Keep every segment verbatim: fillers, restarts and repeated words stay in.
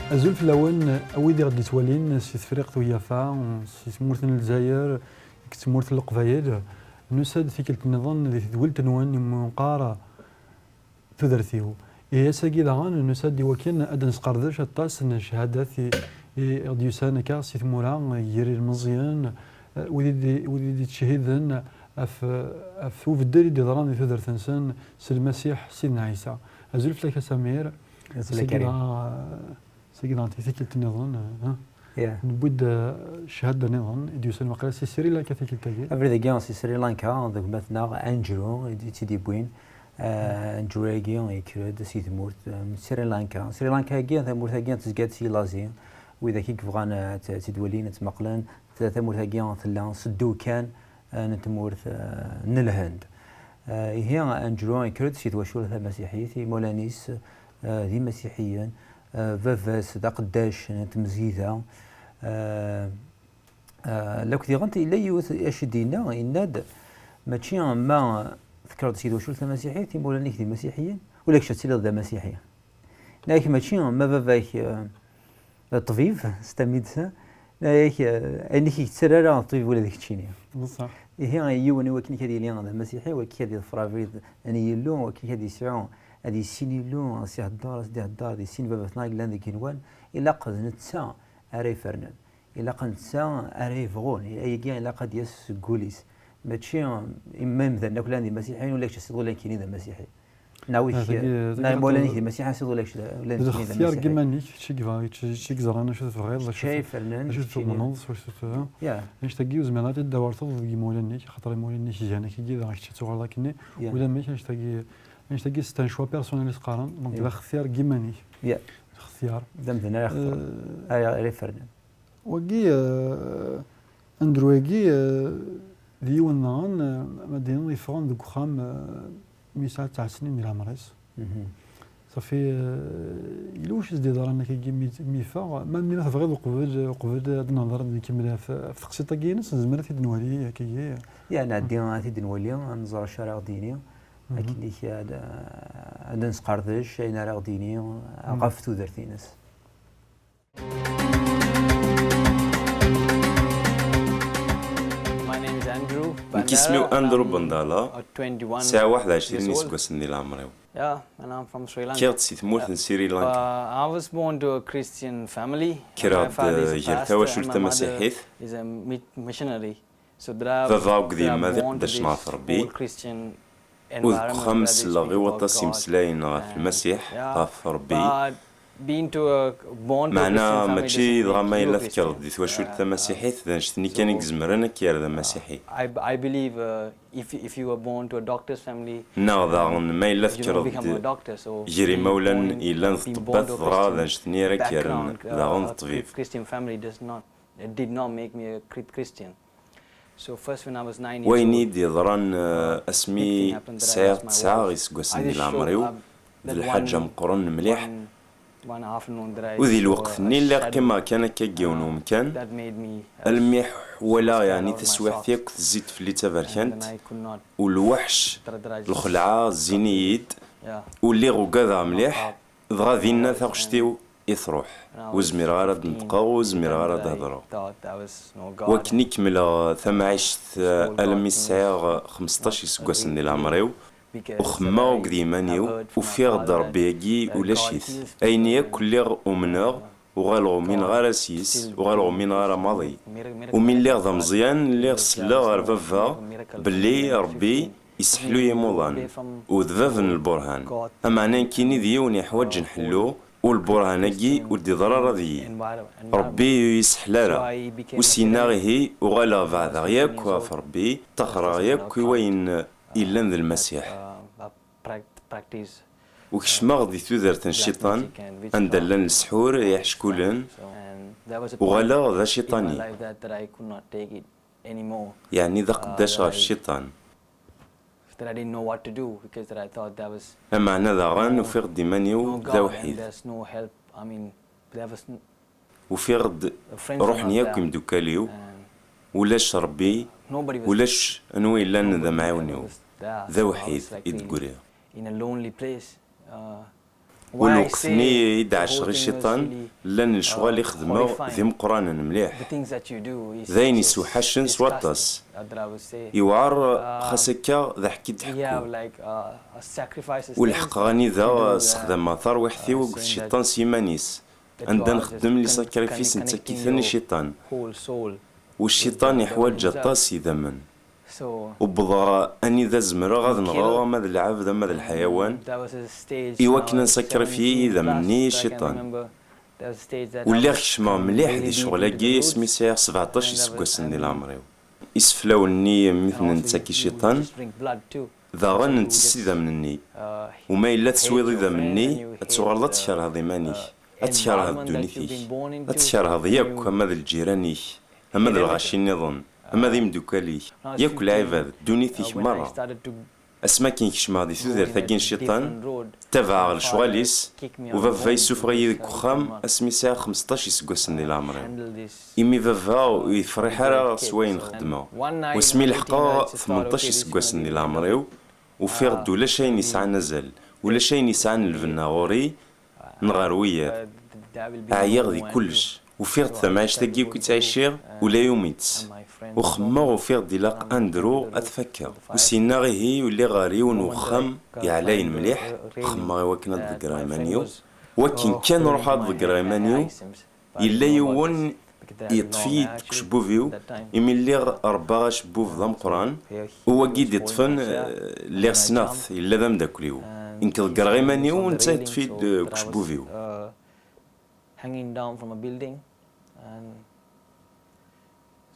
Azul fell-awen, a wid i ɣ-d-yettwalin si Tefriqt Uyafa, si tmurt n Lezzayer, deg tmurt n Leqbayel. Nusa-d tikkelt nniḍen di tedwilt-nwen i wen-qqar Tudert-iw. Ihi ass-agi daɣen nusa-d i wakken ad d-nesqerdec aṭas n cchadat i, i ɣ-d-yusan akka si tmura, gar yilmeẓyen, eh, wid i d-, wid i d-ittcehhiden ɣef, ɣef ubeddel i d-yeḍran di tudert-nsen s Lmasiḥ Sidna Ɛisa. Azul fell-ak a Samir. Azul a Karim. Ass-agi daɣen, Sagi daɣen tikkelt nniḍen, ah, newwi-d, ah, cchada nniḍen i d-yusan waqila si Sri Lanka tikkelt-agi. Abrid-agi si Sri Lanka, d gma-tneɣ Andrew i d-, i tt-id-yewwin. Ah, Andrew-agi yekker-d si tmurt, ah, n Sri Lanka. Sri Lanka-agi, tamurt-agi tezga-d si lazi. Widak i yebɣan, ah, ad tt-, ad tt-id-walin, ad tt-maqlen. Ta-, tamurt-agi tella s ddukan, ah, n tmurt, ah, n Lhend. Ah, ihi Andrew yekker-d si twacult tamasiḥit, imawlan-is, ah, d imasiḥiyen, ah, baba-s d aqeddac n tmezgida. Ah, ah, la k-diɣen yella yiwet acu d-yenna, yenna-d, mačči ma tekkreḍ si twacult tamasiḥit, imawlan-ik d imasiḥiyen, ula kečč ad tiliḍ d amasiḥi. Nniɣ-ak mačči ma baba-k, eh, d ṭṭbib, c'est un médecin, nniɣ-ak, eh, ayen i k-yettarra ara d ṭṭbib ula d keččini. Beṣṣeḥ. Ihi, yiwen i wakken ad yili d amasiḥi, wakken ad yeḍfer abrid n Yillu, wakken ad yesɛu, ad yissin Yillu, ad s-ihedder, ad s-d-ihedder, ad yissin baba-tneɣ yellan deg igenwan, ilaq d netta ara ifernen. Ilaq netta ara yebɣun, ayagi ilaq ad d-yas seg wul-is. Mačči, ma imdanen akk llan d imasiḥiyen, ula kečč ass-iḍ ula nekkini d amasiḥi. Neɣ wik, ah, tagi, neɣ tagi imawlan-ik d imasiḥiyen, ass-iḍ ula kečč, ula d nekkini d amasiḥi. Lextyar n yiman-ik, kečč i yeɣ-, kečč, kečč i yeẓran acu tebɣiḍ, acu, acu tumneḍ, s wacu t-, yeah. Annect-agi ur zmireḍ ad t-id-tawerteḍ deg yimawlan-ik, axaṭer imawlan-ak gan akkagi, dɣa kečč ad tuɣaleḍ akkenni. Yeah. Ula d amek, annect-agi, annect-agi c'est un choix personnel i s-qqaren, donc, yeah, d lextyar n yiman-ik. Yeah. Lextyar. D amdan ara yextren, eh, ara, ara ifernen. Wagi, eh, Andrew-agi, eh, d yiwen daɣen, eh, ma d-tiniḍ yeffɣen deg uxxam, eh, mi yesɛa tesɛa snin di leɛmer-is. Mhm. Safi, eh, yella wacu i s-d-yeḍran akkagi mi, mi yeffeɣ, ma nniɣ tebɣiḍ uqbel, uqbel ad nehder ad nkemmel ɣef, ɣef teqsiṭ-agi-ines, nezmer ad t-id-nwali akkagi. Ya, nɛeddi ad t-id-nwali, ad nẓer acu ara ɣ-d-yini, mhm, akken-ik ad, ad nesqerdec ayen ara ɣ-d-yini, mhm, ɣef tudert-ines. My name is Andrew. Nekk isem-iw Bandala, Andrew Bandala. I'm, uh, twenty-one years old. Sɛiɣ waḥed ɛecrin iseggasen di leɛmer-iw. Yeah, and I'm from Sri Lanka. Kkiɣ-d si tmurt n Sri Lanka. Uh, I was born to a Christian family. Kkreɣ-d, uh, gar tawacult tamasiḥit. My father is a pastor and my mother is a mi-, missionary. Baba akked yemma d iqeddacen ɣef Ṛebbi, u deg uxxam selleɣ i waṭas imeslayen ɣef Lmasiḥ, ɣef Ṛebbi. Meɛna mačči dɣa ma yella tekkreḍ di twacult tamasiḥit, d annect-nni kan i izemren ad k-yerr d amasiḥi. Neɣ daɣen ma yella tekkreḍ-d gar imawlan yellan d ṭṭebbat, dɣa d annect-nni ara k-yerren daɣen d ṭṭbib. It did not make me a Chri-, Christian. So first when I was nine years old, wayen i yi-d-yeḍran, uh, asmi sɛiɣ tesɛa iseggasen di leɛmer-iw, d lḥaǧa meqqren mliḥ. U di lweqt-nni lliɣ qqimeɣ kan akka deg yiwen umkan, almi walaɣ yeɛni taswiɛt yakk tezzi-d fell-i d taberkant, u lweḥc, lxelɛa zzin-iyi-d, u lliɣ ugadeɣ mliḥ, dɣa dinna taɣect-iw i truḥ. Ur zmireɣ ara ad d-neṭqeɣ, ur zmireɣ ara ad d-hedreɣ. Wakken i kemmleɣ tamɛict, eh, almi sɛiɣ xmesṭac iseggasen di leɛmer-iw, u xemmeɣ akked yiman-iw, ufiɣ-d Ṛebbi-agi ulac-it. Ayen yakk lliɣ umneɣ, uɣaleɣ umineɣ ara s yis, uɣaleɣ umineɣ ara maḍi. Umi lliɣ d ameẓyan, lliɣ selleɣ ɣer baba belli Ṛebbi iseḥluy imuḍan, u d bab n lburhan. Ameɛna nekkini d yiwen yeḥwaǧen ḥellu, u lburhan-agi ur d-iḍra ara deg-i. Ṛebbi ur yi-iseḥla ara. U syenna ihi uɣaleɣ beɛdeɣ yakk ɣef Ṛebbi, ṭṭaxreɣ yakk i wayen illan d Lmasiḥ. U kecmeɣ di tudert n cciṭan, anda llan lesḥur, iḥeckulen. Uɣaleɣ d aciṭani. Yeɛni d aqeddac ɣef cciṭan. Lameɛna daɣen ufiɣ-d iman-iw d awḥid. Ufiɣ-d ruḥen yakk imdukkal-iw, ulac Ṛebbi, ulac anwa yellan d amɛiwen-iw, d awḥid i d-ggriɣ. In a lonely place, uh, U lweqt-nni i d-ɛecceɣ i cciṭan, llan lecɣal i xedmeɣ d imeqqranen mliḥ. D ayen isewḥacen s waṭas. Iwɛer, xas akka d aḥekki d-ḥekku. U lḥeqq anida ssexdameɣ tarwiḥt-iw akked cciṭan s yiman-is. Anda nxeddem les sacrifices nettakk-iten i cciṭan. U cciṭan iḥwaǧ aṭas idammen. Wwḍeɣ anida zemreɣ ad nɣeɣ ama d lɛebd ama d lḥayawan, iwakken ad nsakrifyi idammen-nni i cciṭan. U lliɣ kecmeɣ mliḥ di ccɣel-agi asmi sɛiɣ sebɛeṭṭac iseggasen di leɛmer-iw. Iseflawen-nni mi ten-nettak i cciṭan, daɣen nettess idammen-nni. U ma yella teswiḍ idammen-nni, ad tuɣaleḍ ad tkerheḍ iman-ik, ad tkerheḍ ddunit-ik, ad tkerheḍ yakk ama d lǧiran-ik, ama d lɣaci nniḍen, ama d imeddukal-ik, yakk lɛibad, ddunit-ik merra. Asmi akken kecmeɣ di tudert-agi n cciṭan, ttabaɛeɣ lecɣal-is, u baba yessufeɣ-iyi deg uxxam asmi sɛiɣ xmesṭac iseggasen di leɛmer-iw. Imi baba ur yefriḥ ara s wayen xeddmeɣ. Wasmi leḥqeɣ tmenṭac iseggasen di leɛmer-iw, ufiɣ-d ulac ayen yesɛan azal, ulac ayen yesɛan lbenna ɣur-i neɣ ɣer wiyaḍ. Ɛyiɣ di kullec. Ufiɣ-d tamɛict-agi akk i ttɛiciɣ, ula i umitt. U xemmeɣ ufiɣ-d ilaq Andrew ad t-fakkeɣ. U s-yenna ihi, u lliɣ ɣer yiwen uxxam iɛlayen mliḥ, xemmeɣ i wakken ad ḍeggreɣ iman-iw. Wakken kan ruḥeɣ ad ḍeggreɣ iman-iw, yella yiwen yeṭṭef-iyi-d deg ucebbub-iw, imi lliɣ rebbaɣ acebbub d ameqqran, u wagi d-iṭṭfen, eh, lliɣ ssneɣ-t, yella d ameddakel-iw. Nekk ḍeggreɣ iman-iw, netta yeṭṭef-iyi-d, eh, deg ucebbub-iw. Hanging down from a building, and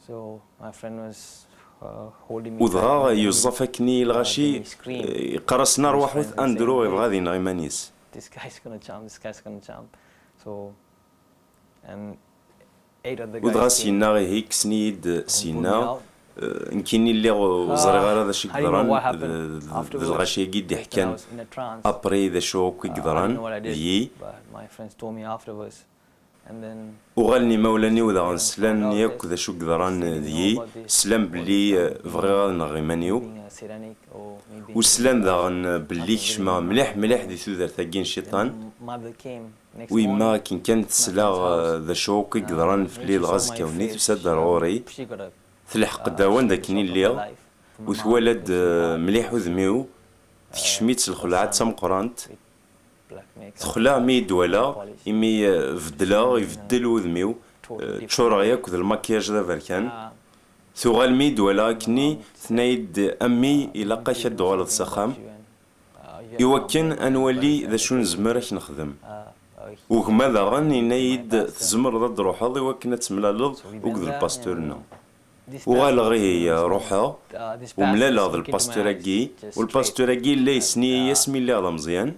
so my friend was, uh, holding me. U dɣa yuẓẓaf akken-iyi lɣaci, eh, yeqqar-asen, "Arwaḥut, Andrew ibɣa ad ineɣ iman-is." This guy's gonna jump, this guy's gonna jump. So, and eight other guys came. U dɣa s-yenna, ihi, kksen-iyi-d syenna. Eh, nekkini lliɣ ur ẓriɣ ara d acu i yeḍran d, d, d lɣaci-agi i d-iḥkan apri d acu akk i yeḍran deg-i. Uɣalen imawlan-iw daɣen slan yakk d acu i yeḍran deg-i, slan belli, eh, bɣiɣ ad nɣeɣ iman-iw. U slan daɣen belli kecmeɣ mliḥ mliḥ di tudert-agi n cciṭan. U yemma akken kan tesla, eh, d acu akk i yeḍran fell-i, dɣa azekka-nni tusa-d ar ɣur-i. Telḥeq-d ar wanda akken i lliɣ, u twala-d, eh, mliḥ udem-iw, tekcem-itt lxelɛa d tameqqrant. Texleɛ mi yi-d-wala, imi, eh, beddleɣ, ibeddel wudem-iw, eh, ččureɣ yakk d lmakiyaj d aberkan. Tuɣal mi yi-d-wala akkenni, tenna-yi-d, "A mmi, ilaq-ak ad d-tuɣaleḍ s axxam." Iwakken ad nwali d acu nezmer ad k-nexdem. U gma daɣen yenna-yi-d, "Tzemreḍ ad d-truḥeḍ iwakken ad temlaleḍ akked lpastur-nneɣ." Uɣaleɣ ihi ruḥeɣ, umlaleɣ d lpastur-agi, u lpastur-agi yella yessen-iyi asmi lliɣ d ameẓyan.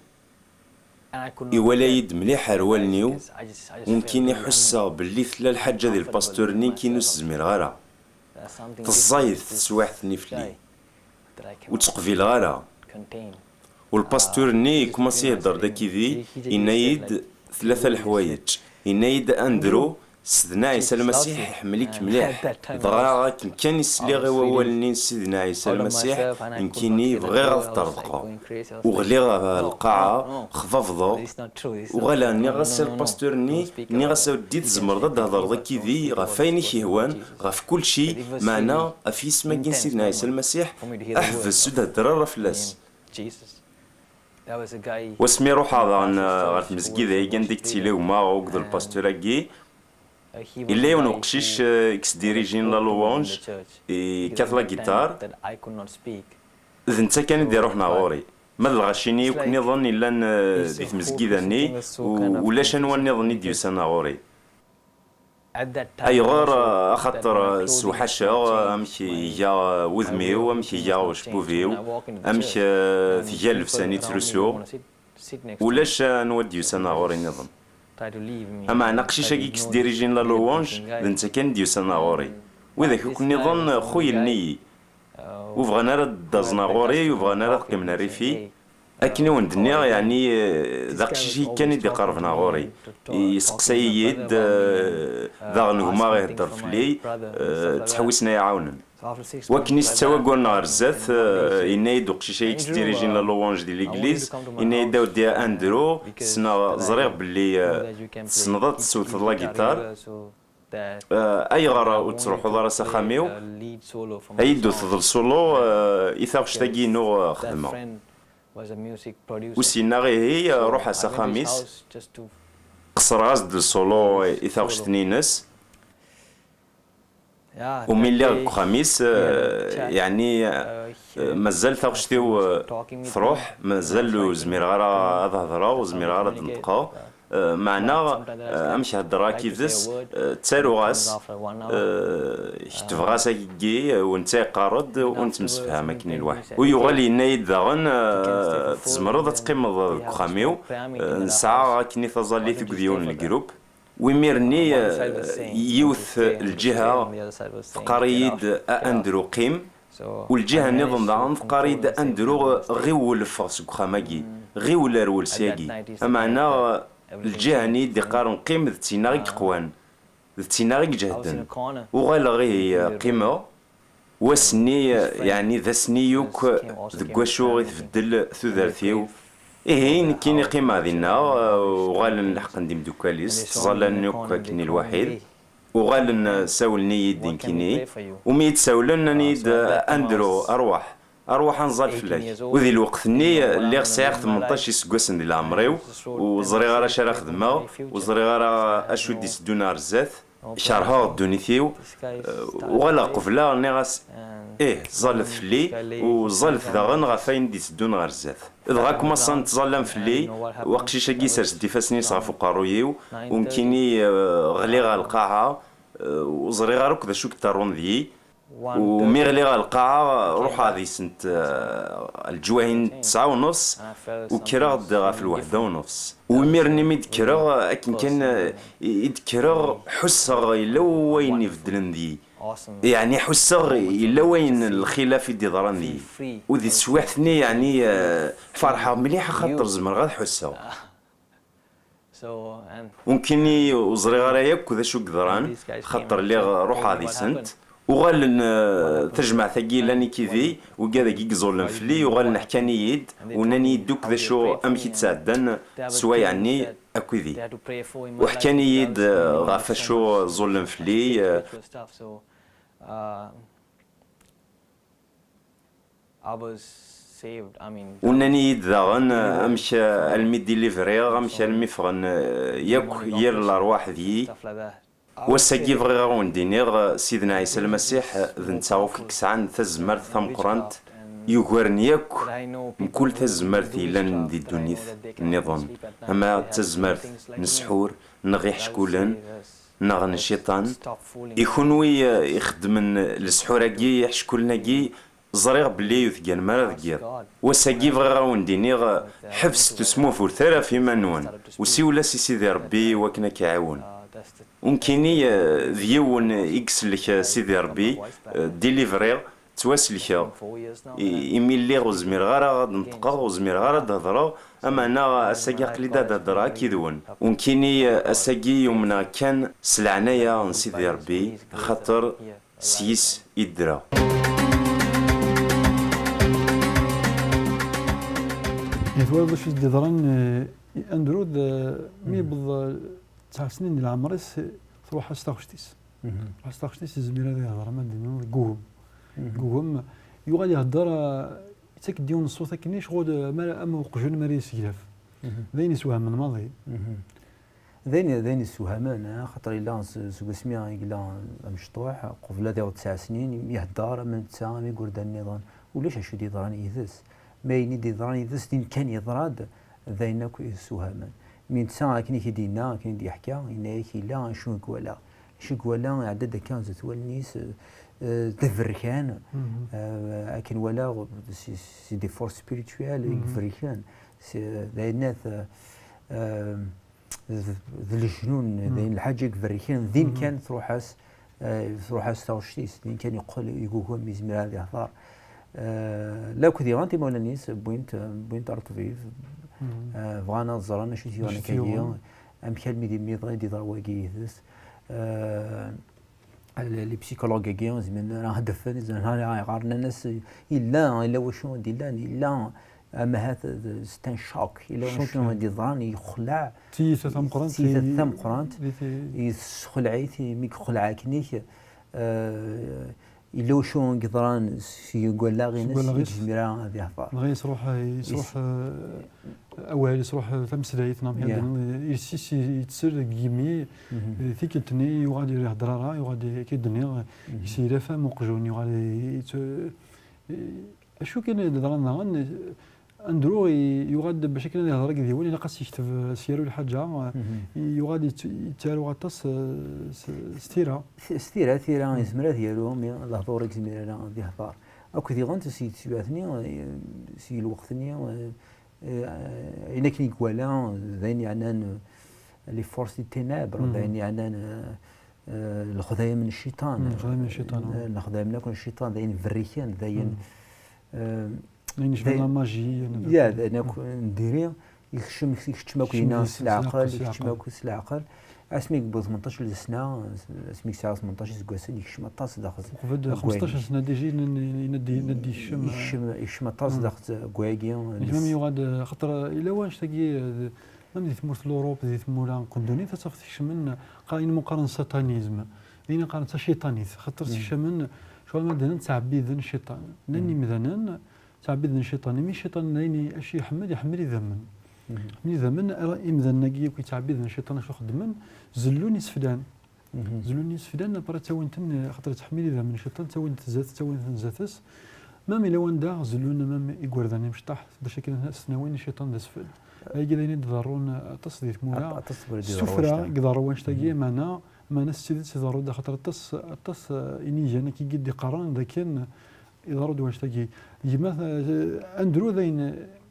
Iwala-yi-d mliḥ ar wallen-iw, u nekkini ḥusseɣ belli tella lḥaǧa di lpastur-nni nekkini ur s-zmireɣ ara. Teẓẓayet teswiɛt-nni fell-i. Ur tt-qbileɣ ara. U lpastur-nni yekkumansi ihedder-d akkidi, yenna-yi-d tlata leḥwayeǧ. Yenna-yi-d, "Andrew, Sidna Ɛisa Lmasiḥ iḥemmel-ik mliḥ." Dɣa akken kan i sliɣ i wawal-nni n Sidna Ɛisa Lmasiḥ, nekkini bɣiɣ ad ṭṭerḍqeɣ. U ɣliɣ ɣer lqaɛa, xbabḍeɣ. Uɣaleɣ nniɣ-as i lpastur-nni, nniɣ-as, "A weddi, tzemreḍ ad d-thedreḍ akkidi ɣef wayen i k-yehwan, ɣef kulci, meɛna ɣef yisem-agi n Sidna Ɛisa Lmasiḥ, ḥbes ur d-hedder ara fell-as." Wasmi ruḥeɣ daɣen, eh, ɣer tmezgida-agi anda i yettili gma akked lpastur-agi, yella yiwen uqcic, eh, i yesdirijin la louange, yekkat la guitare. D netta kan i d-iruḥen ɣur-i. Ma d lɣaci-nni akk nniḍen yellan, eh, di tmezgida-nni, u-, ulac anwa nniḍen i d-yusan ɣur-i. Ayɣer? Axaṭer, eh, sewḥaceɣ, eh, amek iga, eh, wudem-iw, amek iga ucebbub-iw, amek, eh, tga llebsa-nni ttlusuɣ. Ulac, eh, anwa d-yusan ɣur-i nniḍen. Ameɛna aqcic-agi i yesdirijin la louange, d netta kan i d-yusan ɣur-i. Widak akk nniḍen, eh, xuylen-iyi. Ur bɣan ara ad d-aẓen ɣur-i, ur bɣan ara ad qqimen rrif-i. Akken i wen-d-nniɣ, yeɛni, eh, d aqcic-agi kan i d-iqerben ɣur-i. Yesteqsay-iyi-d, eh, daɣen gma ihedder fell-i, eh, ttḥewwisen ad iyi-ɛawnen. Wakken i s-ttawagguren ɣer zdat, eh, yenna-yi-d uqcic-a yettdirijin la louange di l'église, yenna-yi-d, a weddi Andrew, ssneɣ, ẓriɣ belli, eh, tessneḍ ad tessewteḍ la guitare. Eh, ayɣer ur tettruḥuḍ ara s axxam-iw? Ad yi-d-tewteḍ le solo, eh, i taɣect-agi-inu, eh, xedmeɣ. U s-yenna, ihi, eh, ruḥ-as axxam-is. Qeṣṣreɣ-as-d le solo i taɣect-nni-ines. Umi lliɣ deg uxxam-is, eh, yeɛni, eh, mazal taɣect-iw, eh, truḥ, mazal ur zmireɣ ara ad hedreɣ, ur zmireɣ ara ad neṭqeɣ. Eh, meɛna, eh, amek heddreɣ akid-s, eh, ttaruɣ-as, eh, ketbeɣ-as akki, eh, u netta yeqqar-d, u nettemsefham akken i lwaḥid. U yuɣal yenna-yi-d daɣen, eh, tzemreḍ ad teqqimeḍ deg uxxam-iw, eh, nesɛa akken i taẓallit deg yiwen n lgrup. U imir-nni, eh, yiwet lǧiha teqqar-iyi-d, a Andrew, qqim. U lǧiha nniḍen daɣen teqqar-iyi-d, a Andrew, ɣiwel ffeɣ seg uxxam-agi, ɣiwel rwel syagi. Ameɛna, lǧiha-nni i d-iqqaren qqim d tinna i yeqwan, d tinna i iǧehden. Uɣaleɣ ihi, eh, qqimeɣ. Wass-nni, yeɛni d ass-nni yakk deg wacu i tbeddel tudert-iw. Ihi, nekkini qqimeɣ dinna, uɣalen leḥqen-d imeddukal-is, ttẓallan yakk akken i lwaḥid. Uɣalen, eh, sawlen-iyi-d nekkini, umi yi-d-sawlen, nnan-iyi-d, eh, Andrew, arwaḥ, arwaḥ ad nẓal fell-ak. U di lweqt-nni, eh, lliɣ sɛiɣ tmenṭac iseggasen di leɛmer-iw, ur ẓriɣ ara acu ara xedmeɣ, ur ẓriɣ ara acu i d-iteddun ar zdat. Kerheɣ ddunit-iw, eh, uɣaleɣ qebleɣ, nniɣ-as, ih, ẓẓalet fell-i, u ẓẓalet daɣen ɣef wayen d-iteddun ɣer zdat. Dɣa kmaṣan ttẓallan fell-i, u aqcic-agi isers-d ifassen-is ɣef uqerruy-iw, u nekkini, eh, ɣliɣ ɣer lqaɛa, eh, ur ẓriɣ ara akk d acu i yeṭṭarrun deg-i. U mi ɣliɣ ɣer lqaɛa, ruḥeɣ deg-sent, eh, leǧwahi n tesɛa u nefs, u kkreɣ-d ɣef lwehda u nefs. U imir-nni mi d-kkreɣ, akken kan, eh, i d-kkreɣ, ḥusseɣ yella wayen ibeddlen deg-i. Yeɛni ḥusseɣ yella wayen n lxilaf i d-iḍran deg-i. U di teswiɛt-nni, yeɛni, eh, ferḥeɣ mliḥ axaṭer zemreɣ ad ḥusseɣ. U nekkini ur ẓriɣ ara yakk d acu i yeḍran, xaṭer lliɣ ruḥeɣ deg-sent. Uɣalen, eh, tajmaɛt-agi yellan akkid-i, wigad-agi i iẓullen fell-i, uɣalen ḥkan-iyi-d, u nnan-iyi-d akk d acu, amek i d-sɛeddan sswayeɛ-nni akkid-i. U ḥkan-iyi-d, eh, ɣef wacu ẓullen fell-i, eh, u nnan-iyi-d daɣen, eh, amek, eh, almi d-ilivriɣ, amek almi ffɣen, eh, yakk yir lerwaḥ deg-i. Wass-agi bɣiɣ ad wen-d-iniɣ, eh, Sidna Ɛisa Lmasiḥ, eh, d netta akk i yesɛan tazmert tameqqrant yugaren yakk mkul tazmert yellan di ddunit nniḍen, ama d tazmert n ssḥur, neɣ iḥeckulen, neɣ n cciṭan. I kunwi, eh, ixeddmen lesḥur-agi, iḥeckulen-agi, ẓriɣ belli ur tegganem ara deg yiḍ. Wass-agi bɣiɣ ad wen-d-iniɣ, eh, ḥebset ur smuhbulet ara ɣef yiman-nwen, u siwel-as i Sidi Ṛebbi i wakken ad k-iɛiwen. U nekkini, eh, d yiwen i isellek, eh, Sidi Ṛebbi, eh, délivriɣ, ttwaselkeɣ. I, imi lliɣ ur zmireɣ ara ad neṭqeɣ, ur zmireɣ ara ad hedreɣ, ameɛna ass-agi aql-i-d ad hedreɣ akkid-wen. U nekkini, eh, ass-agi umneɣ kan s leɛnaya n Sidi Ṛebbi, axaṭer s yis i ddreɣ. Eh, twalaḍ acu i s-d-yeḍran, eh, i Andrew d, eh, mi yewweḍ, eh, tesɛa snin di leɛmer-is, eh, truḥ-as taɣect-is. Truḥ-as taɣect-is, izmir ad ihder, ama d-iniḍ, gugem. Gugem, yuɣal ihedder, eh, yettak-d yiwen n ṣṣut akken-nni, ccɣel, eh, ma, am uqjun mi ara yesseglaf. D ayen isewhamen maḍi. D ayen, d ayen yessewhamen, eh, axaṭer yella s-, seg wasmi i yella amecṭuḥ, qbel ad yaweḍ tesɛa snin, mi ihedder, am netta, am igerdan nniḍen, ulac acu i d-yeḍran yid-s. Ma ayen i d-yeḍran yid-s, din kan yeḍra-d, d ayen akk yessewhamen. Mi netta, akken i k-id-yenna, akken i d-yeḥka, yenna-yak yella acu i iwala. Acu i iwala, iɛedda-d akka zdat wallen-is, eh, d aberkan, eh, akken walaɣ, c'est, c'est des forces spirituelles i iberkan. C'est, d ayen at, eh, d, d lejnun, d ayen lḥaǧa i iberrken, din kan truḥ-as, eh, truḥ-as taɣect-is, din kan yeqqel yegugem, yezmir ad ihder. Eh, la akked iɣant imawlan-is, wwin-t, wwin-t ar ṭṭbib, eh, bɣan ad ẓren acu i t-yuɣen akkagi, amek almi d imiḍ i d-yeḍra wagi yid-s. Eh, les psychologues-agi zemren ara ad d-afen, zemren ara ad ɣren, nnan-as yella, yella wacu i d-yellan, yella, amahat d, c'est un choc, yella wacu i d-yeḍran, yexleɛ. Tiyita tameqqrant, tiyita tameqqrant, yessexleɛ-it, mi yexleɛ akken-ik, eh, yella wacu i yeḍran seg wallaɣ-ines, ur yezmir ara ad ihder. Dɣa yesruḥ, yesruḥ, eh, awal, yesruḥ, eh, tameslayt, neɣ amek ara d-nini, iles-is yettsel deg yimi, eh, tikkelt-nni yuɣal ur ihedder ara, yuɣal akka i d-nniɣ, yesseylaf am uqjun, yuɣal yett-, eh, acu kan i d-yeḍran daɣen, eh, Andrew i-, yuɣal-d bac akken ad ihder akked yiwen, ilaq ad s-yekteb, eh, s yaru lḥaǧa, eh, yuɣal yett-, yettaru aṭas, eh, s, s tira. S, s tira, tira, yezmer ad yaru, mi lehdur i yezmir ara ad ihder. Akked iɣen s yettuatni, eh, seg lweqt-nni, eh, eh, ayen akken i iwala, d ayen yeɛnan, eh, les forces des ténèbres, d ayen yeɛnan, eh, eh, lexdayem n cciṭan. Mm, lexdayem n cciṭan, eh, ah. Lexdayem akk n cciṭan, d ayen berriken, d ayen, eh, ayen yecban d ayen, la magie, ya, d ayen akk n diri, yekcem, yekcem akk yina s leɛqel, yekcem akk s leɛqel. Asmi yewweḍ tmenṭac n sna, asmi yesɛa tmenṭac iseggasen, yekcem aṭas daxel. Uqbel xmesṭac sna, déjà, yina, yina, yina d-, yina d-yekcem, yekcem, yekcem aṭas daxel deg wayagi. Nekk mi yuɣal-d, xaṭer, yella wanect-agi, eh, d-, même di tmurt n l'Europe, di tmura n ddunit, ad tafeḍ kecmen, qa-, ayen umi qqaren satanisme, d ayen qqaren taciṭanit, xaṭer kecmen, ccɣel ma d-nnan ttɛebbiden cciṭan. Llan imdanen ttɛebbiden cciṭan, imi cciṭan d ayen i, acu iḥemmel, iḥemmel idammen. Iḥemmel idammen, ara imdanen-agi akk yettɛebbiden cciṭan, acu xeddmen? Zellun iseflan. Zellun iseflan, après ttawin-ten, xaṭer yettḥemmil idammen cciṭan, ttawin-t zdat, ttawin-ten zdat-s. Même yella wanda zellun, même igerdan imecṭaḥ, bac akken ad sen-awin cciṭan d asfel. Ayagi d ayen i d-iḍerrun aṭas di tmura. Aṭ-, aṭas tmura i d-iḍerrun. S tuffra i iḍerru wanect-agi, meɛna, meɛna s tidet iḍerru-d, axaṭer aṭas, aṭas, eh, inigan akka i d-iqqaren d akken iḍerru-d wanect-agi. Gma, eh, Andrew d ayen,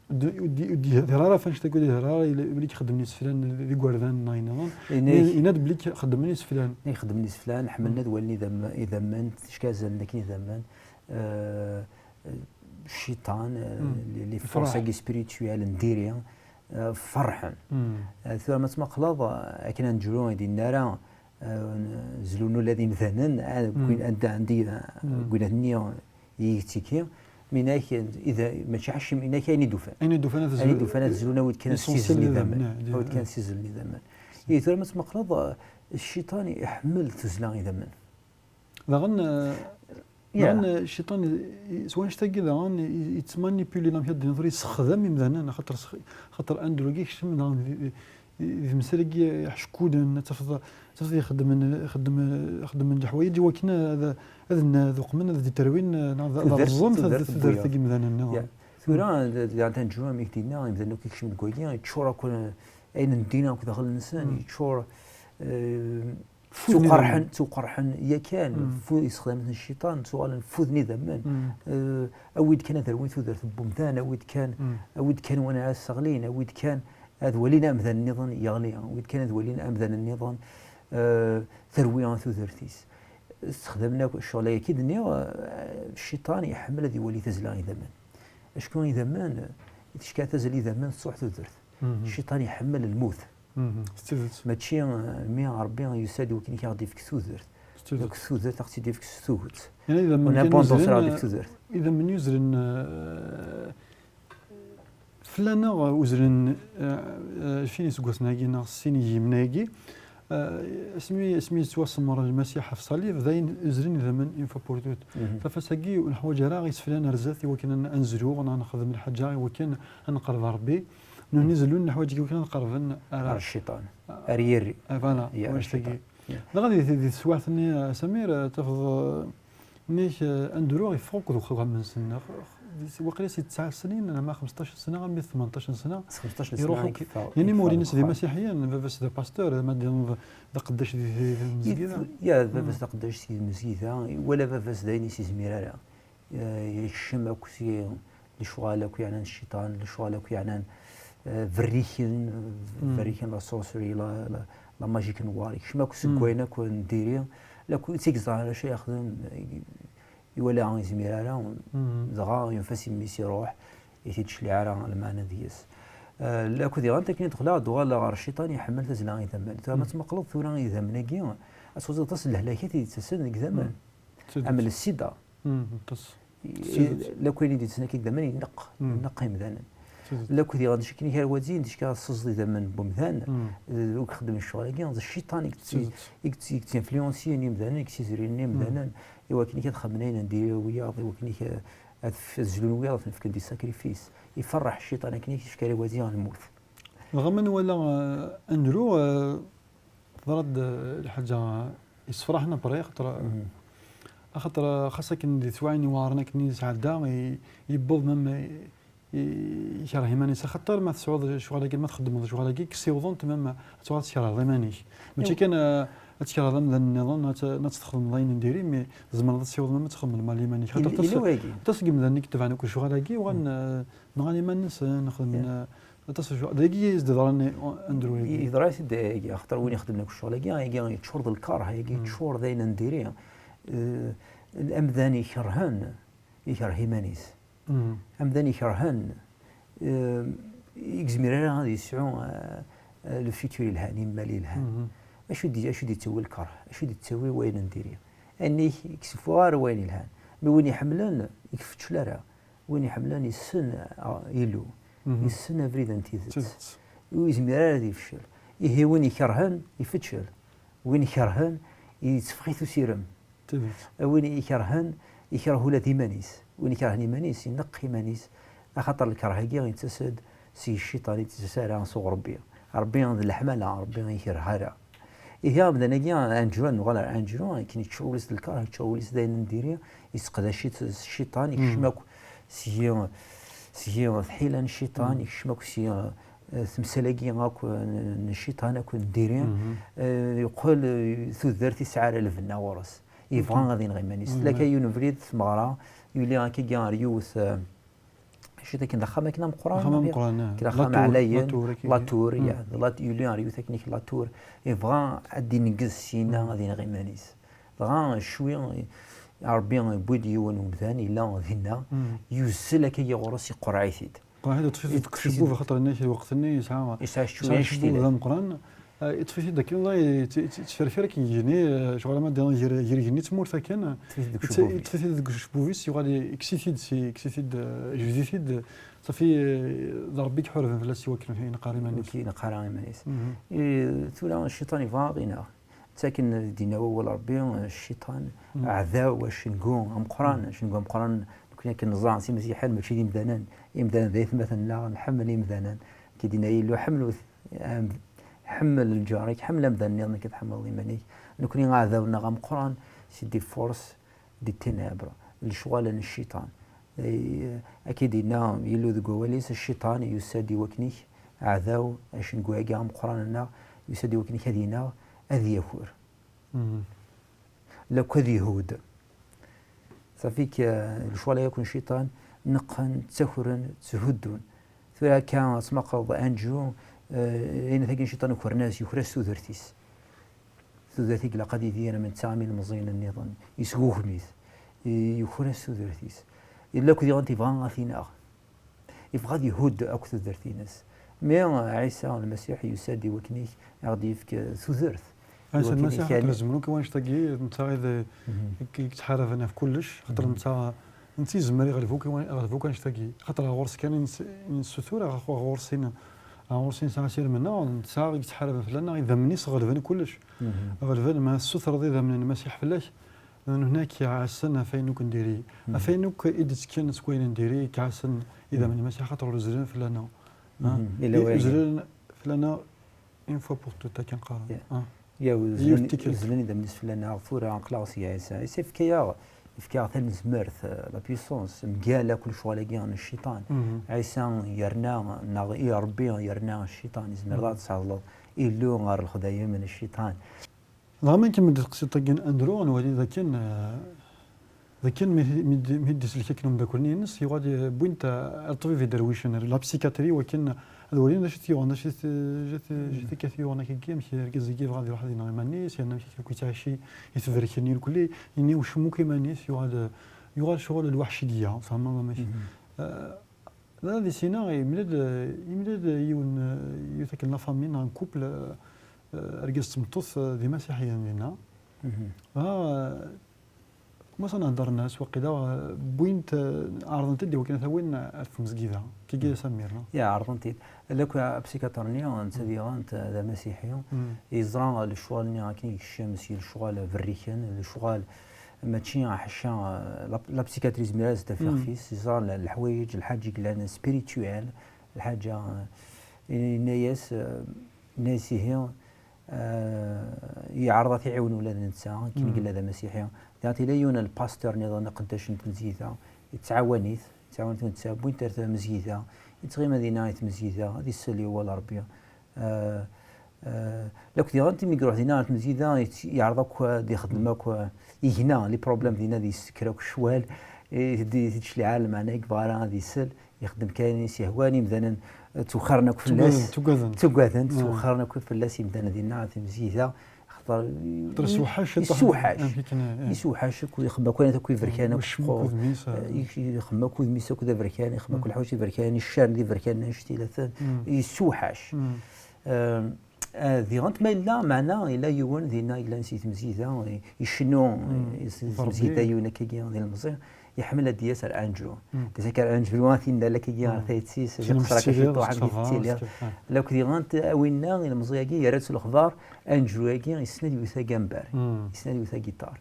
d-, d-, ur d-yehdir ara ɣef wanect-agi, ur d-yehdir ara, yella, yella ixeddmen iseflan d igerdan neɣ ayen nniḍen. Yenna-d belli xeddmen iseflan. Yenna-k xeddmen iseflan, ḥemmlen ad walin idam-, idammen, ticki azalen akken idammen, eh, cciṭan, eh, les, les forces-agi spirituelles n diri, eh, ferḥen. Eh, tura ma tmaqleḍ, eh, akken Andrew i d-yenna ara, eh, zlun ula d imdanen, eh, anda, anda, eh, gwilat-nni i yettiki, mi yenna-k, ida-, mačči ḥacim, yenna-k ayen i d-ufan. Ayen i d-ufan ad zlun. Ayen i d-ufan ad zlun, awi-d kan ad s-izlen idammen. Awi-d kan ad s-izlen idammen. Ihi tura ma tmaqleḍ, eh, cciṭan iḥemmel tuzzla idammen. Daɣen, eh, daɣen, eh, cciṭan, i-, i-, s wanect-agi daɣen, i-, yettmanipuli, amek ad d-nini, yessexdam imdanen, axaṭer sex-, axaṭer Andrew-agi yekcem daɣen di, di, di temsal-agi iḥeckulen, ad tafeḍ, ad tafeḍ ixeddmen, xeddmen, xeddmen leḥwayeǧ i wakken ad, ad n-, ad uqmen, ad d-terwin, neɣ ad, ad rẓen tudert, tudert n tudert n yimdanen nniḍen. Tura, d, d, d, d, amek d-yenna, imdanen akk yekcem deg wagi, yeččur akk, eh, ayen n ddin akk daxel-nsen, yeččur, eh, Ttewqerḥen, ttewqerḥen yakan, fu-, issexdamen cciṭan, ttuɣalen ffuden idammen. Eh, awi-d kan ad rwin tudert n wemdan, awi-d kan, awi-d kan win ara sseɣlin, awi-d kan ad walin amdan nniḍen yeɣli, awi-d kan ad walin amdan nniḍen, eh, terwi tudert-is. Ssexdamen akk ccɣel-agi i d-nniɣ, eh, cciṭan iḥemmel ad iwali tazzla idammen. Acku idammen, ticki tazzla idammen tesruḥ tudert. Cciṭan iḥemmel lmut. S tidet. Mačči, eh, mi Ṛebbi yusa-d i wakken i aɣ-d-ifk tudert. S tidet. Donc tudert a ɣ-tt-id-ifk s tuget. Une abondance ara ɣ-d-ifk tudert. Idammen yuzren, eh, fell-aneɣ uzren, eh, eh, sin iseggasen-agi neɣ sin yimna-agi. Eh, asmi, asmi yettwasemmer Lmasiḥ ɣef ṣṣalib, d ayen uzren idammen une fois pour toutes. Tafat-agi ur neḥwaǧ ara iseflan ar zdat i wakken ad n-, ad nezlu neɣ ad nexdem lḥaǧa i wakken ad nqerreb ɣer Ṛebbi. Nutni zellun leḥwayeǧ-agi wakken ad qerben ar, ar cciṭan, ar yirri. Ah, voilà, ya, ar cciṭan. Dɣa di, di, di teswiɛt-nni, a Samir, eh, tafeḍ, eh, nnek, eh, Andrew yeffeɣ akk deg uxxam-nsen. Waqila si tesɛa snin, ama xmesṭac sna, armi d tmenṭac sna. S xmesṭac sna i yeffeɣ. Yal imawlan-is d imasiḥiyen, baba-s d apastur, ma d, d aqeddac di, di, di tmezgida. Ya, baba-s d aqeddac si tmezgida, wala baba-s d ayen i s-izmir ara. Eh, yekcem akk si lecɣal akk yeɛnan cciṭan, lecɣal akk yeɛnan, eh, berriken, berriken, la sorcellerie, la, la, la magie noire, yekcem akk seg wayen akk n diri, la ku-, ur tt-yeẓra ara acu yexdem, eh, iwala ur yezmir ara, dɣa yunef-as i mmi-s iruḥ, ur t-id-tecliɛ ara lmeɛna deg-s. Lakud iɣant akken i d-qqleɣ, ad uɣaleɣ ɣer cciṭan iḥemmel tazzla n idammen. Tura ma tmaqleḍ tura idammen-agi, ad twaẓiḍ aṭas n lehlakat i d-yettasen deg idammen. Am le sida. Lakk wayen i d-yettasen akka deg idammen, ineqq, ineqq imdanen. Lakud iɣant akken i kra wadzin, d cka ad tseẓẓeḍ idammen n wemdan, ur ixeddem ccɣel-agi, d cciṭan i yettinfluensiyen imdanen, i yettizriren imdanen, i wakken i ad xedmen ayen n diri wiyaḍ, i wakken i ad zlun wiyaḍ, ad ten-fken di sacrifice. Iferreḥ cciṭan akken i kra wadzin ɣer lmut. Dɣa ma nwala Andrew, teḍra-d lḥaǧa yessefraḥen après, axaṭer, axaṭer xas akken di teswiɛin iweɛren akken i yesɛedda, yewweḍ même ikreh iman-is, axaṭer ma tesɛuḍ ccɣel-agi, ma txeddmeḍ ccɣel-agi, ksiwḍent même ad tuɣal tkerheḍ iman-ik. Mačči kan ad tkerheḍ amdan nniḍen, ad txedmeḍ ayen n diri, mais tzemreḍ ad tsiwḍeḍ même ad txedmeḍ lmal iman-ik. Aṭas n yimdanen i yetebɛen akk ccɣel-agi, uɣalen nɣan iman-nsen, xedmen aṭas n ccɣel. D ayagi i s-d-yeḍran i Andrew-agi. Yeḍra-t-id ayagi, axaṭer win ixedmen akk ccɣel-agi, ayagi yeččur d lkeṛh, ayagi yeččur d ayen n diri. Amdan ikerhen, ikreh iman-is. Amdan ikerhen, ur yezmir ara ad yesɛu le futur yelhan, imal yelhan. Acu d-yettawi lkeṛh? Acu d-yettawi wayen n diri? Ayen i k-sfuɣ ara wayen yelhan. Mi win iḥemmlen, ur ifeččel ara. Win iḥemmlen yessen Illu, yessen abrid n tidet. Ur yezmir ara ad yefcel. Ihi win ikerhen, ifeččel. Win ikerhen, yetteffeɣ-it usirem. Win ikerhen, ikreh ula d iman-is. Win ikerhen iman-is, ineqq iman-is, axaṭer lkeṛh-agi yettas-d seg cciṭan, ur yettas ara sɣur Ṛebbi. Ṛebbi d leḥmala, Ṛebbi ur ikerreh ara. Ihi amdan-agi, Andrew, ad nuɣal ɣer Andrew, akken yeččur wul-is d lkeṛh, yeččur wul-is d ayen n diri, yesseqdac-it s cciṭan, yekcem akk seg-i, seg-i tḥila n cciṭan, yekcem akk seg-i, eh, temsal-agi akk, eh, n, n cciṭan akk n diri, eh, yeqqel, eh, tudert ur tesɛi ara lbenna ɣur-s. Yebɣa ad ineɣ iman-is. Tella akka yiwen ubrid tmeɣra, yuli akkagi ɣer yiwet, eh, acu d akken d axxam akken ameqqran, axxam ameqqran, eh, d axxam ɛlayen, la tour, ya, yuli ɣer yiwet akken la tour, yebɣa ad d-ineggez syenna, ad ineɣ iman-is. Dɣa cwi, Ṛebbi yewwi-d yiwen umdan, yella dinna, yuzzel akkagi ɣur-s, iqerreɛ-it-id. Qerreɛ-it, yeṭṭef-it deg ucebbub, axaṭer yenna-k lweqt-nni yesɛa, yesɛa cwiya n ccetla d ameqqran. Ah, yeṭṭef-it-id akken, yettferfir akken igenni, eh, ccɣel ama d-, gar, gar igenni d tmurt akken. Yeṭṭef-it-id deg ucebbub-is. Yeṭṭef-it-id deg ucebbub-is, yuɣal yekkes-it-id, yekkes-it-id, eh, yejbed-it-id. Safi, eh, d Ṛebbi i iḥurben fell-as i wakken ur ineqq ara iman-is. Ur ineqq ara iman-is. Eh, tura cciṭan yebɣa ad ɣ-ineɣ. Ttaken dinna wawal Ṛebbi, eh, cciṭan, aɛdaw, acengu ameqqran, acengu ameqqran, nekkni akken neẓra s imasiḥen, mačči d imdanen. Imdanen d aytmaten-nneɣ, nḥemmel imdanen. Akka i d-yenna Yillu, ḥemmel, ḥemmel lǧar-ik, ḥemmel amdan-nniḍen akken tḥemmleḍ iman-ik. Nekkni aɛdaw-nneɣ ameqqran, c'est des forces des ténèbres, lecɣal n cciṭan. Eh, akka i d-yenna Yillu deg wawal-is, cciṭan yusa-d i wakken-ik, aɛdaw, acengu-agi ameqqran-nneɣ, yusa-d i wakken-ik ad ineɣ, ad yaker. Lakk ad ihud. Safi-k, eh, lecɣal-agi akk n cciṭan, neqqen, ttakren, tthuddun. Tura akka, ad tmaqleḍ Andrew, eh, ayen tagi n cciṭan ukren-as, yuker-as tudert-is. Tudert i ilaq ad yidir am netta am ilmeẓyen nniḍen, yesgugem-it, i-, yuker-as tudert-is. Yella akked iɣant yebɣa ad t-ineɣ. Yebɣa ad ihudd akk tudert-ines. Mi Ɛisa Lmasiḥ yusa-d i wakken i aɣ-d-yefk tudert. Ɛisa Lmasiḥ, xaṭer izmer akk i wanect-agi, netta i d, i yettḥaraben ɣef kullec, xaṭer netta, netta izmer iɣleb akk i wan-, iɣleb akk annect-agi. Xaṭer ɣur-s kan i nes-, i nessutur, ɣ-, ɣur-s i n-, ɣur-s i nesɛa asirem-nneɣ, netta i yettḥaraben fell-aneɣ, idammen-is ɣelben kullec. Ɣelben, ma tessutreḍ idammen n Lmasiḥ fell-ak, d nutni i k-iɛassen ɣef wayen akk n diri. Ɣef wayen akk i d-ttekkan seg wayen n diri, i k-iɛassen idammen n Lmasiḥ, xaṭer ur zriren fell-aneɣ. Ah, illa i-, wayagi. Zriren fell-aneɣ une fois pour toutes, akken qqaren. Ya. Ah. Ya, ur yiwet zlen, tikkelt. Ur zlen idammen-is fell-aneɣ, tura aql-aɣ seg Ɛisa. Ɛisa yefka-yaɣ, yefka-yaɣ tanezmert, eh, la puissance, mgal akk lecɣal-agi n cciṭan. Ɛisa yerna, neɣ i Ṛebbi yerna cciṭan, izmer ad tesɛedleḍ Illu ɣer lexdayem n cciṭan. Dɣa ma nkemmel di teqsiṭ-agi n Andrew, ad nwali d akken, eh, d akken mi, mi d-, mi d-isellek akken umeddakel-nni-ines, yuɣal, eh, wwin-t, eh, ar ṭṭbib iderwicen, ar la psychiatrie, wakken ad walin d acu i t-yuɣen, d acu i t-, d acu i t-, d acu i t-yuɣen akkagi, amek argaz-agi yebɣa ad iruḥ ad ineɣ iman-is, yerna amek akk yettɛici i tberkin irkelli, ini wcem akk iman-is, yuɣal, eh, yuɣal ccɣel lweḥciya, tfehmeḍ amek? Eh, Di Sina, yemlal, yemlal yiwen, yiwet akken la famille, neɣ un couple, eh, argaz d tmeṭṭut, eh, d imasiḥiyen dinna. Mhm. Ah, ma s-, nehdren-as, waqila, eh, wwin-t, eh, ɛerḍen-t-id i wakken ad t-awin ar tmezgida. Kigi Samir, no? Ya, ɛerḍen-t-id. Lakk apsikiṭr-nni, netta diɣen, eh, d amasiḥi. Mm. Yeẓra lecɣal-nni akken yekcem si lecɣal berriken, lecɣal mačči ḥaca, eh, la, la psychiatrie, zmireɣ ad s-d-afiɣ fis, yeẓra le-, leḥwayeǧ, lḥaǧ i yellan spirituel, lḥaǧa, eh, yenna-yas, eh, yenna-yas ihi, eh, yeɛreḍ ad t-iɛiwen ula d netta, akken i yella d amasiḥi. Diɣen tella yiwen n lpasteur nniḍen, aqeddac n tmezgida, yettɛawan-it, yettɛawan-it netta, wwin-t ar tmezgida, yettɣima dinna i tmezgida, ad isel i wawal Rebbi. Eh, eh, lakk diɣen mi iruḥ dinna ɣer tmezgida, yett-, yeɛreḍ akk ad ixdem akk, eh, yegna les problèmes dinna, ad yessekker akk ccwal, eh, iteddu, iteddu ccliɛa, lmeɛna i yebɣa ara ad isel, ixdem kan ayen i s-yehwan, imdanen, eh, ttwexxiren akk fell-as. Ttuggaden, ttuggaden. Ttuggaden, ttwexxiren akk fell-as imdanen dinna ɣer tmezgida, axaṭer yessewḥac, yessewḥac. Amek akken, eh. Yessewḥac akk, ixemmem akk ayen akk iberkan akk. Wacemma akk udem-is, eh, eh, ix-, ixemmem akk udem-is akk d aberkan, ixemmem akk lḥaǧ iberkan, iccan d iberkan anect ilaten, yessewḥac. Ehm, eh, diɣen ma yella, meɛna yella yiwen dinna yellan si tmezgida, i-, icennu, eh, si tmezgida, yiwen akkagi d ilemẓi, iḥemmel ad d-yas ar Andrew. Tizak ar Andrew, a t-inna akkagi ɣer tayet-is, ad iqeṣṣer akka ciṭuḥ, ad d-yettili. Lakk diɣen, a winna, ilemẓi-agi yerra-tt lexbar, Andrew-agi yessen ad iwet agambar, yessen ad iwet agiṭar.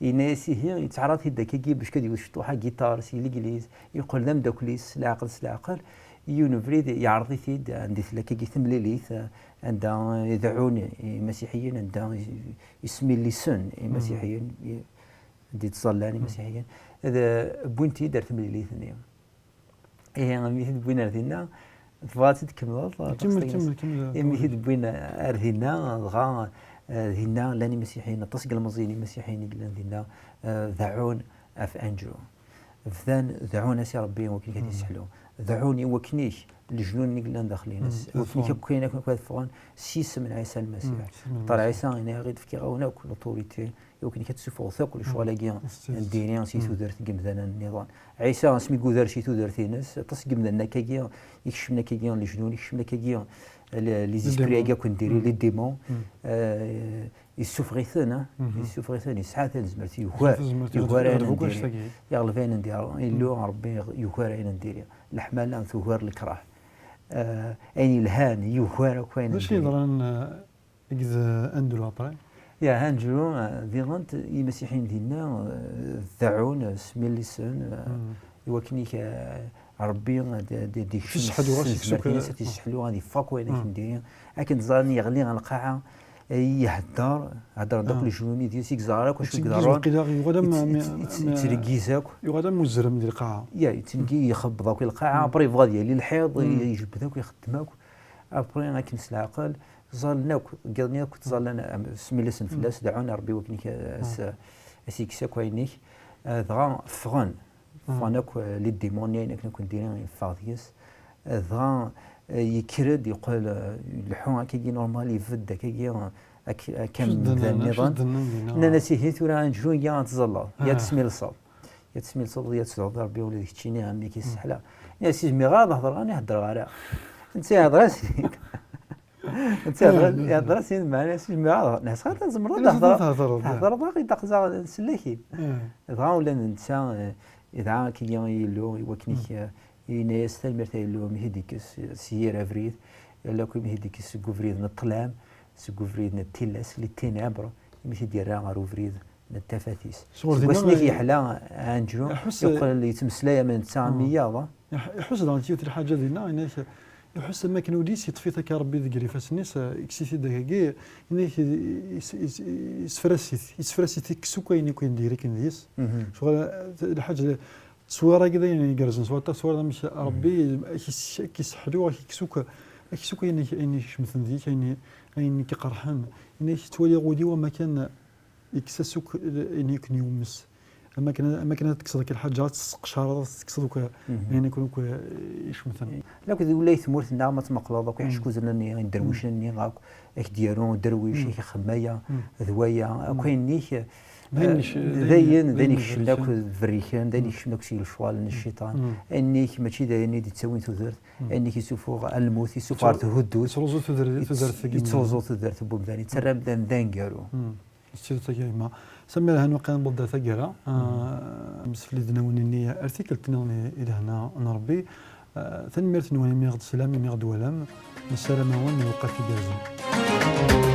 Yenna-yas ihi, yettɛaraḍ-t-id akkagi bac ad iwet ciṭuḥ agiṭar si legliz, yeqqel d ameddakel-is s leɛqel s leɛqel, yiwen ubrid yeɛreḍ-it-id, anda i tella akkagi temlilit, anda i deɛɛun imasiḥiyen, anda i, i smilisen imasiḥiyen, i, anda i ttẓallan imasiḥiyen, ad wwin-t-id ar temlilit-nni. Ihi, imi i t-id-wwin ar dinna, tebɣa ad tt-id-tkemmleḍ? Kemmel, kemmel, kemmel. Imi i t-id-wwin ar dinna, dɣa, eh, dinna llan imasiḥiyen, aṭas n yilmeẓyen imasiḥiyen i yellan dinna, eh, deɛɛun ɣef Andrew. Bdan deɛɛun-as i Rebbi i wakken ad t-isseḥlu. Deɛɛun i wakken-ik leǧnun i yellan daxel-ines, i wakken-ik akk ayen akk ad ffɣen s yisem n Ɛisa Lmasiḥ. Xaṭer Ɛisa yenna-yaɣ-id, fkiɣ-awen akk l'autorité i wakken ad tessufɣet akk lecɣal-agi n diri si tudert n yimdanen nniḍen. Ɛisa, asmi yuder si tudert-ines, aṭas n yimdanen akkagi, ikecmen akkagi lejdun, ikecmen akkagi le-, les esprits-agi akk n diri, les démons, eh, yessufeɣ-iten, eh, yessufeɣ-iten, yesɛa tazmert, yugar, yugar ayen n diri. Yeɣleb ayen n diri. Illu Rebbi yugar ayen n diri. Leḥmala tugar lekrah. Eh, ayen yelhan yugar akk ayen n diri. D acu yeḍran, eh, Deg d Andrew après? Ya, Andrew, eh, diɣen imasiḥiyen dinna, eh, deɛɛun, eh, smilisen, eh, i wakken-ik, eh, Rebbi ad, ad, ad ikcem s tezmert-ines, ad t-isseḥlu, ad iffeɣ akk wayen akken diri. Akken ẓran yeɣli ɣer lqaɛa, eh, ihedder, heddren-d akk lejdun-nni deg-s, i yeẓra akk acu i iḍerrun. Yettneggiz akk. Yuɣal am uzrem di lqaɛa. Ya, yettneggiz, ixebbeḍ akk i lqaɛa, après yebɣa ad yali lḥiḍ, i-, ijebbed akk, ixeddem akk. Après, akken s leɛqel, ẓallen akk, deg yiḍ-nni akk ttẓallan, am, smilisen fell-as, deɛɛun Rebbi wakken ad s-, ad s-yekkes akk ayen-ik. Eh, dɣa ffɣen, ffɣen akk, eh, les démons-nni, ayen akken akk n diri, yeffeɣ deg-s. Eh, dɣa, eh, yekker-d, yeqqel, eh, ileḥḥu akkagi normal, ibedd akkagi, eh, ak-, akka am yimdanen nniḍen. Nnan-as, ihi tura Andrew, ya ad tẓalleḍ, ya ad tesmilseḍ. Ya tesmilseḍ, ya tesɛuḍ Rebbi ula d keččini, a mmi-k yesseḥla. Nniɣ-as, ur zmireɣ ara ad hedreɣ, ur heddreɣ ara. Netta ihedder-as-id. Netta ihedder, ihedder-as-id, meɛna ur zmireɣ ara. Nniɣ-as, tzemreḍ ad thedreḍ. Thedreḍ, ad ɣ-id-aqzeɣ, nsellek-id. Dɣa ula d netta, eh, idɛa akkagi i Yillu, i wakken-ik, eh, yenna-yas, tanemmirt a Yillu, imi t-id-ikkes s yir abrid, ala akk imi t-id-ikkes seg ubrid n ṭṭlam, seg ubrid n tillas, les ténèbres, imi t-id-yerra ɣer ubrid n tafat-is. Seg wasmi i yeḥla Andrew, yeqqel yettmeslay am netta am wiyaḍ. Iḥ-, iḥuss daɣen yiwet lḥaǧa dinna, yenna-k, iḥuss am wakken ul-is yeṭṭef-it akka Rebbi deg yifassen-is, eh, ikkes-it-id akkagi, yenna-k, is-, is-, yessefras-it, yessefras-it, yekkes akk ayen akk i d-yekkan deg-s. Ccɣel, eh, lḥaǧa, tteswir-agi d ayen igerrzen s waṭas, tteswir d amek Rebbi ak-is-, ak-isseḥlu, ak-ikkes akk, ak-ikkes akk ayen ik-, ayen ikecmten deg-k, ayen, ayen i k-iqerḥen. Yenna-k, ttwaliɣ ul-iw am akken yekkes-as akk ayen i ken-yummes. Am akken, am akken ad tekkseḍ akk lḥaǧa, ad tesseqcareḍ, ad tekkseḍ akk ayen akk, akk icemten. Lakk d ula i tmurt-nneɣ ma tmeqleḍ akk iḥeckuzen-nni, iderwicen-nni akk, ak-d-yaru uderwic, ak-ixdem aya d waya, akk ayen-nni-k, D ayen yec- d d ayen ayen d d ayen ayen ikecmen akk iberrikan. Berrikan, d ayen ikecmen akk si lecɣal n cciṭan. Ayen-ik mačči d ayen i d-ittawin tudert, ayen-ik isufuɣ lmut, isufuɣ ɣer thuddut. Yettruẓu tudert, tudert deg yiman. Yettruẓu tudert n wemdan, yettarra amdan d aneggaru. S tidet a gma Samir, han waqila newweḍ-d ar taggara. Mseflid-nnawen-nni ar tikkelt-nniḍen i lehna n Rebbi. Tanemmirt-nwen imi ɣ-d-teslam, imi ɣ-d-twalam. Nessaram-awen lewqat igerrzen.